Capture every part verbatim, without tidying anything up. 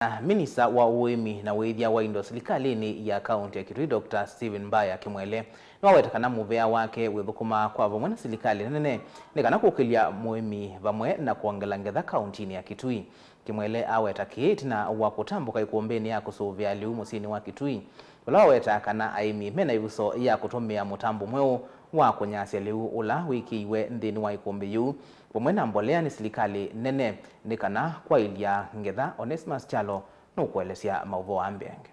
Na minista wa ũĩmi na wĩĩthya wa indo silikalĩnĩ ya kaũntĩ ya Kitui, Doctor Stephen Mbaya Kimwele, nĩwaweta kana mũvea wake wĩthũkũmaa kwa vamwe na silikalĩ nene nĩ kana kũkĩlya mũĩmi vamwe na kwongela ngetha kaũntĩnĩ ya Kitui. Kimwele aweta kĩĩ ĩtina wa kũtambũka ĩkũmbĩnĩ ya kũsũvĩa lĩu mũsyĩnĩ wa Kitui, vala waweta kana aĩmi mena ĩvuso ya kũtũmĩa mũtambo mweũ wa kũnyasya lĩu ũla wĩkĩiwe nthĩnĩ wa ĩkũmbĩ yĩu, vamwe na mbolea nĩ silikalĩ nene nĩ kana kwaĩlya ngetha. Onesmus Kyalo nũkũelesya maũvoo aa mbeange.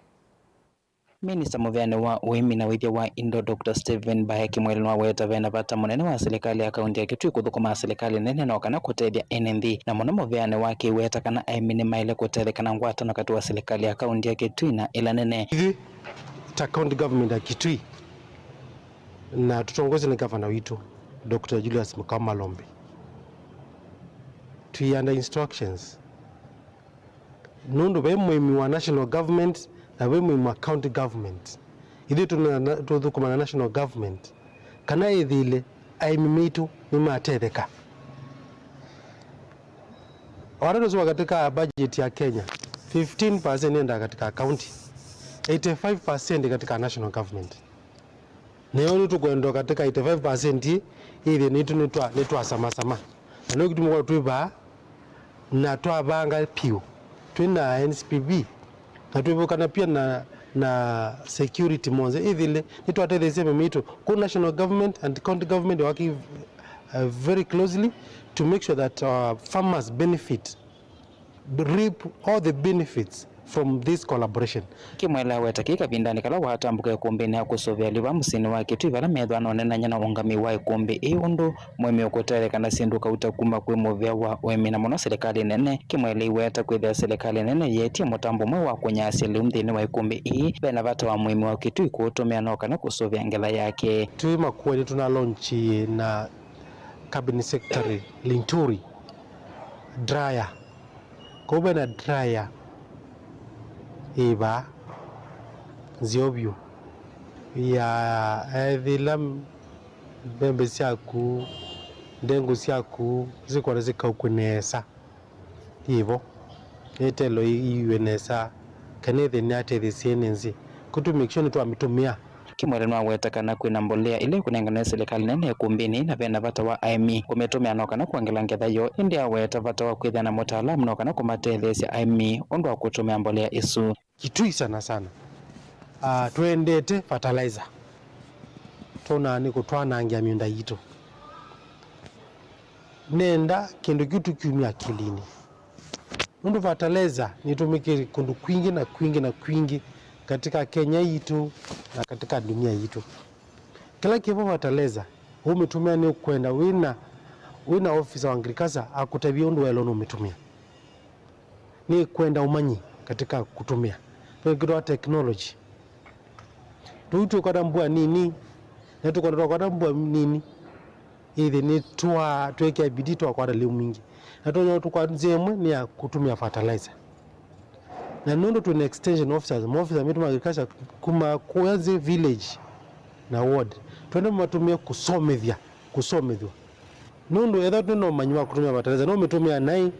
Minista mũveanĩ wa ũĩmi na wĩthya wa indo, Doctor Stephen Mbaya Kimwele, nĩwaweta vena vata mũnene wa silikalĩ ya kaũntĩ ya Kitui kũthũkũma silikalĩ nene no kana kũtethya ene nthĩ, na mũno mũveanĩ wake aiweta kana aĩmi nĩmaĩle kũtetheka na ngwatanĩo katĩ wa silikalĩ ya kaũntĩ ya Kitui na ĩla nene. Ithyĩ ta county government ya Kitui, na tũtongoesye nĩ gavana witũ, Doctor Julius Mũkao Malombi, twĩ under instructions, nũndũ ve mũĩmi wa national government na ve mũĩmi wa county government. Ithyĩ tũna-, tũthũkũma na national government, kana ĩthĩle aĩmi maitũ nĩmatetheka. Wala tũsũa katika budget ya Kenya, fifteen percent yendaa katika county, eighty-five percent katika national government. Nĩyo nĩtũkwenda katika eighty-five percent ĩthĩ nĩtũ nĩtwa-, nĩtwasamasama. Na nĩyo kĩtumi kwa twĩ vaa na twavanga piũ. Twĩ na N C P B, na twĩvũkana pia na, na security monthe. Ĩthĩle nĩtwatetheesya mĩmĩtũ. Ku national government and county government working, uh, very closely to make sure that our farmers benefit, reap all the benefits from this collaboration. Kimwele aweta kĩĩ kavindanĩ kala watambũka ĩkũmbĩnĩ ya kũsũvĩa lĩu mũsyĩnĩ wa Kitui vala methwa nonenany'a na ũngamĩi wa ĩkũmbĩ ĩĩ ũndũ mũĩmi ũkũtetheka na syĩndũ kauta kuma kwĩ mũvea wa ũĩmi na mũno silikalĩ nene. Kimwele aiweta kwĩthĩa silikalĩ nene yeetie mũtambo mweũ wa kũnyasya lĩu nthĩnĩ wa ĩkũmbĩ ĩĩ, vena vata wa mũĩmi wa Kitui kũũtũmĩa no kana kũsũvĩa ngetha yake. Twĩ Makueni tũna launch na Cabinet Secretary Linturi, dryer. Kũu ve na dryer ĩ vaa nzeo vyũ ya ethĩla mbembe syaku, ndengũ syaku sikwenda sikaukwe nesa. Yĩvo, ĩtelo ĩiwe nesa, kana ĩthĩ nĩatetheesye ene nzĩ. Kũu tũ make sure nĩtwamĩtũmĩa. Kimwele nĩwaweta kana kwĩna mbolea ĩla ĩkũnenganwe nĩ silikalĩ nene ĩkũmbĩnĩ, na vena vata wa aĩmi kũmĩtũmĩa no kana kwongela ngetha yoo, ĩndĩ aweta vata wa kwĩthĩa na mũtaalamu no kana kũmatetheesya aĩmi ũndũ wa kũtũmĩa mbolea ĩsu. Kitui sana sana, ah, twendete fertilizer. Twonaa nĩ kũtwanangĩa mĩũnda yitũ. Nenda kĩndũ kĩu tũkyumya akilinĩ. Nũndũ fertilizer nĩtũmĩkĩte kũndũ kwingĩ na kwingĩ na kwingĩ katika Kenya yitũ na katika dunia yitũ. Kĩla kĩvo fertilizer ũmĩtũmĩa nĩ ũkwenda wĩna, wĩna officer wa agriculture akũtavye ũndũ waĩle nũmĩtũmĩa. Nĩ kwenda ũmanyi katika kũtũmĩa. Nĩkĩtwa technology. Tũu tũkwata mbua nini, na tũkwata, twakwata mbua nini, ĩthĩ nĩ twa-, twĩkĩa bidii twakwata lĩu mwingĩ. Na tũnya tũkwata nzĩa ĩmwe nĩ ya kũtũmĩa fertilizer. Na nũndũ twĩ na extension officers, maofisa maitũ ma agriculture kuma kũya nzĩ village na ward, twenda matũmĩe kũsomethya, kũsomethw'a. Nũndũ ethĩwa twĩ na ũmanyi wa kũtũmĩa fertilizer, no ũmĩtũmĩa naĩ,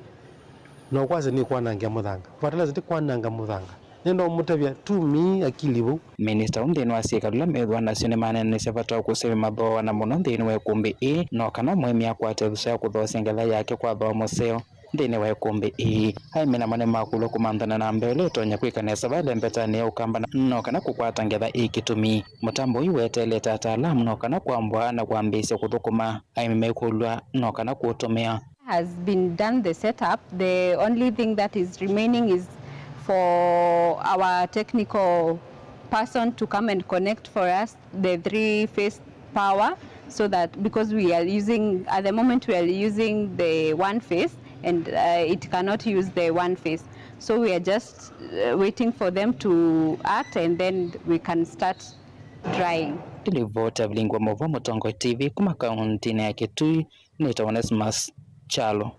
na ũkwasya nĩkwanangĩa mũthanga. Fertilizer ndĩkwananga mũthanga. Nenda ũmũtavya, tũmĩe akili vau. Minista ũũ nthĩnĩ wa syĩkalo ila methĩwa nasyo nĩmaneenanĩsya vata wa kũseũvya mathooa na mũno nthĩnĩ wa ĩkũmbĩ ĩĩ, no kana mũĩmi akwate ĩvuso ya kũthoosya ngetha yake kwa thooa mũseo nthĩnĩ wa ĩkũmbĩ ĩĩ. Aĩmi namo nĩmakũlw'a kũmanthana na mbeo ĩla ĩtonya kwĩka nesa vaĩ lembetanĩ ya Ũkamba na no kana kũkwata ngetha ĩ kĩtumi. Mũtambo ũyũ weteelete ataalamu no kana kwambwa na kwambĩĩsya kũthũkũma. Aĩmi mekũlw'a no kana kũũtũmĩa. Has been done the setup. The only thing that is remaining is for our technical person to come and connect for us the three phase power, so that, because we are using, at the moment we are using the one phase, and uh, it cannot use the one phase, so we are just uh, waiting for them to act, and then we can start drying. Nĩ livoti ya Vilingi wa Mauvoo Mũtongoi T V kuma kauntinĩ ya Kitui, nĩtawa Onesmus Kyalo.